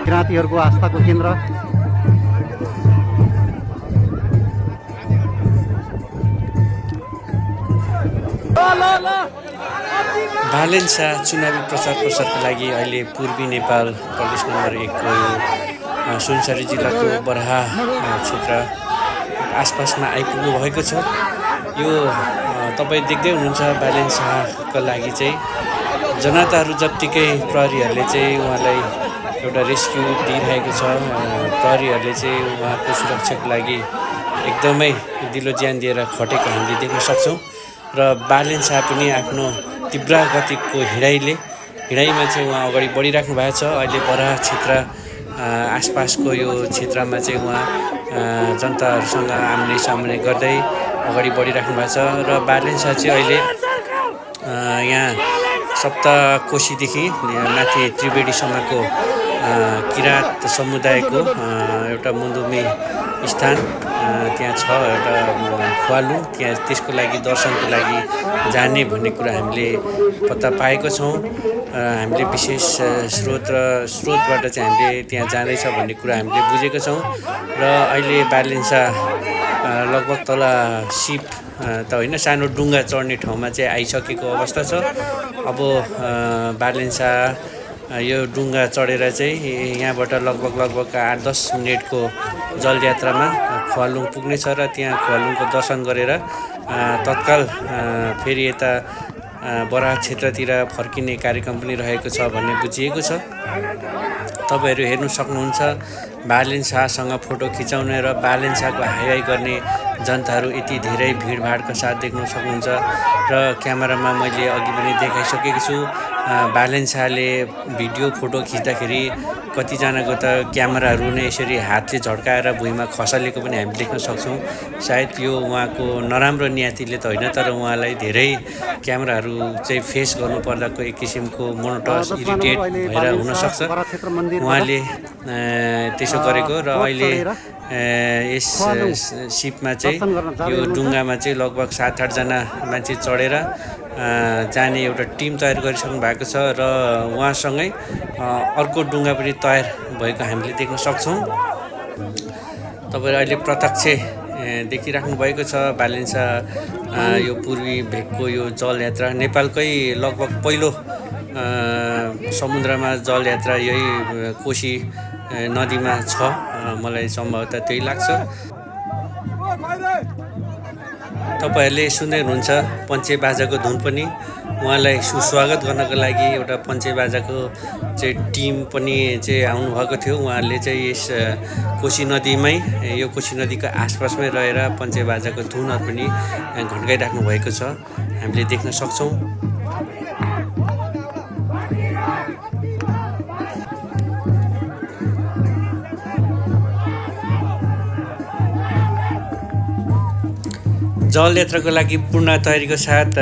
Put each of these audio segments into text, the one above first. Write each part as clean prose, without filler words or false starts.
किराँतीहरूको आस्थाको केन्द्र। बालेन शाह चुनावी प्रचार प्रसारका लागि अहिले पूर्वी नेपाल प्रदेश नम्बर 1 को सुनसरी जिल्लाको बराहा क्षेत्र आसपासमा आइपुग्नु भएको छ। यो तपाईँ देख्दै हुनुहुन्छ बालेन शाहका लागि चाहिँ जनताहरू जत्तिकै प्रहरीहरूले चाहिँ उहाँलाई एउटा रेस्क्यु दिइरहेको छ। प्रहरीहरूले चाहिँ उहाँको सुरक्षाको लागि एकदमै दिलो ज्यान दिएर खटेको हामीले देख्न सक्छौँ र बालेन शाह पनि आफ्नो तीव्र गतिको हिँडाइमा चाहिँ उहाँ अगाडि बढिराख्नु भएको छ। अहिले बराहा क्षेत्र आसपासको यो क्षेत्रमा चाहिँ उहाँ जनताहरूसँग आम्ने सामने गर्दै अगाडि बढिराख्नु भएको छ र बालेन शाह चाहिँ अहिले यहाँ सप्तकोशीदेखि माथि त्रिवेणीसम्मको किराँत समुदायको एउटा मुन्दुमी स्थान त्यहाँ छ, एउटा ख्वालुङ, त्यहाँ त्यसको लागि दर्शनको लागि जाने भन्ने कुरा हामीले पत्ता पाएको छौँ। हामीले विशेष स्रोतबाट चाहिँ हामीले त्यहाँ जाँदैछ भन्ने कुरा हामीले बुझेको छौँ र अहिले बालेन शाह लगभग तल सिप त होइन, सानो डुङ्गा चढ्ने ठाउँमा चाहिँ आइसकेको अवस्था छ। अब बालेन शाह यो डुङ्गा चढेर चाहिँ यहाँबाट लगभग 8-10 मिनटको जलयात्रामा ख्वालुङ पुग्नेछ र त्यहाँ ख्वालुङको दर्शन गरेर तत्काल फेरि यता बराहा क्षेत्रतिर फर्किने कार्यक्रम पनि रहेको छ भन्ने बुझिएको छ। तपाईँहरू हेर्नु सक्नुहुन्छ बालेन शाहसँग फोटो खिचाउने र बालेन शाहको हाइहाइ गर्ने जनताहरू यति धेरै भिडभाडका साथ देख्न सक्नुहुन्छ र क्यामेरामा मैले अघि पनि देखाइसकेको छु। बालेन शाहले भिडियो फोटो खिच्दाखेरि कतिजनाको त क्यामेराहरू नै यसरी हातले झड्काएर भुइँमा खसालेको पनि हामी देख्न सक्छौँ। सायद यो उहाँको नराम्रो नियतिले त होइन, तर उहाँलाई धेरै क्यामेराहरू चाहिँ फेस गर्नुपर्दाको एक किसिमको मोनोटस इरिटेट भएर हुनसक्छ उहाँले त्यसो गरेको। र अहिले यस सिपमा चाहिँ यो डुङ्गामा चाहिँ लगभग 7-8 जना मान्छे चढेर जाने एउटा टिम तयार गरिसक्नु भएको छ र उहाँसँगै अर्को डुङ्गा पनि तयार भएको हामीले देख्न सक्छौँ। तपाईँहरू अहिले प्रत्यक्ष देखिराख्नु भएको छ बालेन शाह यो पूर्वी भेगको यो जलयात्रा नेपालकै लगभग पहिलो समुद्रमा जलयात्रा यही कोशी नदीमा छ, मलाई सम्भवतः त्यही लाग्छ। तपाईँहरूले सुन्दै हुनुहुन्छ पञ्चे बाजाको धुन पनि। उहाँलाई सुस्वागत गर्नको लागि एउटा पञ्चे बाजाको चाहिँ टिम पनि चाहिँ आउनुभएको थियो। उहाँहरूले चाहिँ यस कोशी नदीमै, यो कोशी नदीको आसपासमै रहेर पञ्चे बाजाको धुनहरू पनि घन्काइराख्नु भएको छ, हामीले देख्न सक्छौँ। जलयात्राको लागि पूर्ण तयारीको साथ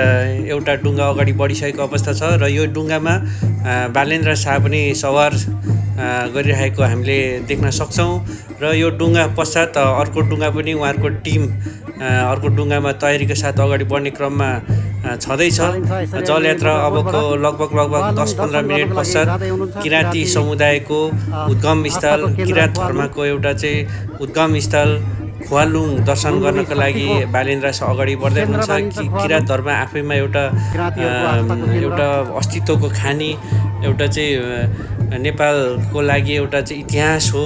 एउटा डुङ्गा अगाडि बढिसकेको अवस्था छ र यो डुङ्गामा बालेन्द्र शाह पनि सवार गरिरहेको हामीले देख्न सक्छौँ र यो डुङ्गा पश्चात अर्को डुङ्गा पनि उहाँहरूको टिम अर्को डुङ्गामा तयारीको साथ अगाडि बढ्ने क्रममा छँदैछ। जलयात्रा अबको लगभग 10-15 मिनट पश्चात किराँती समुदायको उद्गम स्थल, किराँत धर्मको एउटा चाहिँ उद्गम स्थल ख्वालुङ दर्शन गर्नको लागि बालेन्द्र शाह अगाडि बढ्दै हुनुहुन्छ। किराँत धर्म आफैमा एउटा अस्तित्वको खानी, एउटा चाहिँ नेपालको लागि एउटा चाहिँ इतिहास हो।